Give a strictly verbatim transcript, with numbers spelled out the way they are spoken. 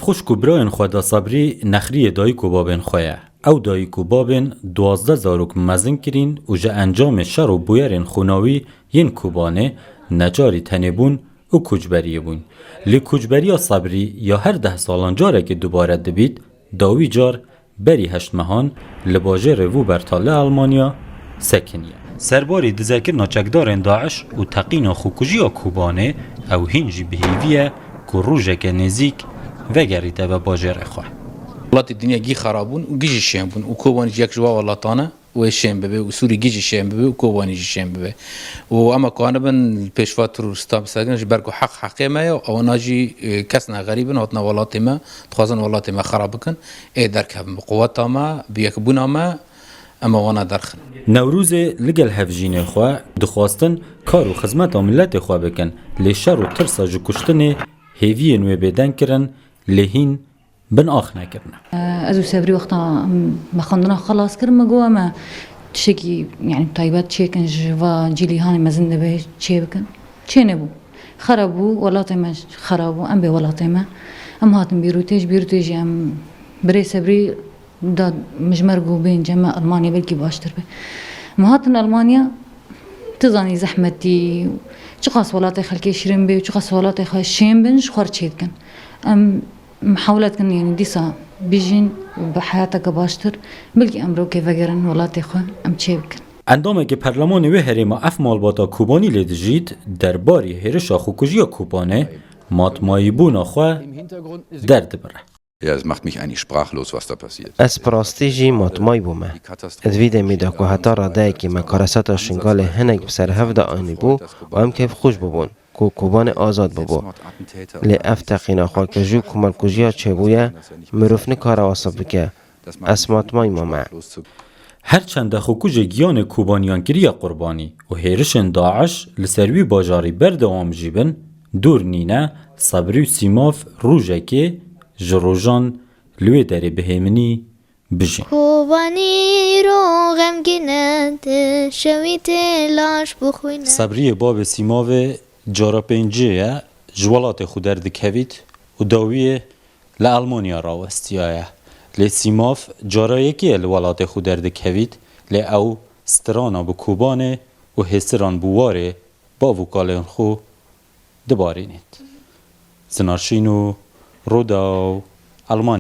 Xwişk û birayên xwe da Sebrî nexriyê dayik û babên xwe ye. Ew dayik û babên duwazdeh zarok mezin kirîn û ji encamê şer û bûyerên xûnawî yên Kobanê neçarî tenê bûn û koçberiyê bûn. Lê koçberiya Sebrî ya her deh salan carekê dubare dibît, dawî car berî heşt mehan li bajêrê Wûbertal li Elmanya sekiniye. Serbarî dizekirina çekdarên DAIŞ û teqîna xwekujiya Kobanê ew hîn jî bi hêvî ye ku rojeke nêzîk vegerîte be bajêrê xwe. Welatê dinya gî xera bûn û gî jî şên bûn û Kobanî jî yek ji wan welatan e. Wê şên bibe û Sûrî gî jî şên bibe û Kobanî jî şên bibe. Û ema ku anibin pêşva terorîstan bisekin ji ber ku heq heqê me ye, ewana jî, e, kes ne xerîb in, hatine welatê me, dixwazin welatê me xera bikin. Ê derkevin bi quweta me, bi yekbûna me, em ê wana derxin. Newrozê li gel hevjînê xwe dixwastin kar û xizmeta miletê xwe bikin, lê şer û tirsa ji kuştinê hêviyên wê bêdeng kirin, lê hîn bin ax nekirine. Ez û Sebrî wexta me xwendina xelas kir, me got, em ê tiştekî, yanî, taybet çêkin, ji va cîlîhanê mezin dibe çêbikin. Çênebû. Xera bû, welatê me xera bû, em bê welatê me. Em hatin Bîrûtê, ji Bîrûtê jî em birê Sebrî da mijmer got, bên cem me Almanya belkî baştir be. Em hatin Almanya, tu zanî zehmetî, çiqas welatê xelkê şirin bê, çiqas welatê xwe şên bin, ji xwe re çêdikin. Em Em hewlet kin, yanî dîsa bijîn û bi heyateke baştir, belkî em rokê vegerin welatê xwe, em çê bikin. Endamekî perlemanê wê herêma ev malbata Kobanî lê dijît, derbarî hêrişa xwekujiya Kobanê matmayîbûna xwe derdibire. Ja, es macht mich eigentlich sprachlos, was da passiert. Ez bi rastî jî matmay bûme. Di vî demî de ku heta radeyekî me kareseta Şingalê hinek bi ser hev de anîbû û em kêfxweş bûbûn ku Kobanê azad bûbû. Lê ev teqîna xwe ke jû komelkujiya çêbûye, mirov nikare wesif bike. Ez matmay mame. Her çende xwekujê giyanê Kobaniyan kiriye qurbanî û hêrişên DAIŞ li ser wî bajarî berdewam jî bin, dûr nîne, Sebrî û Sîmav rojekê ji rojan li wê derê bi hêminî bijîn. Kobanî ro xemgîn e, di şewî tê laş bixwîne. Sebriyê babê Sîmavê cara pêncê ye, ji welatê xwe derdikevît û dawiyê li Elmanya rawestiyaye. Lê Sîmav cara yekê ye li welatê xwe derdikevît, lê ew strana bi Kobanê û hêsiran bi warê bav û kalên xwe dibarînît. Zinarşîn û Rûdaw, Elmanya.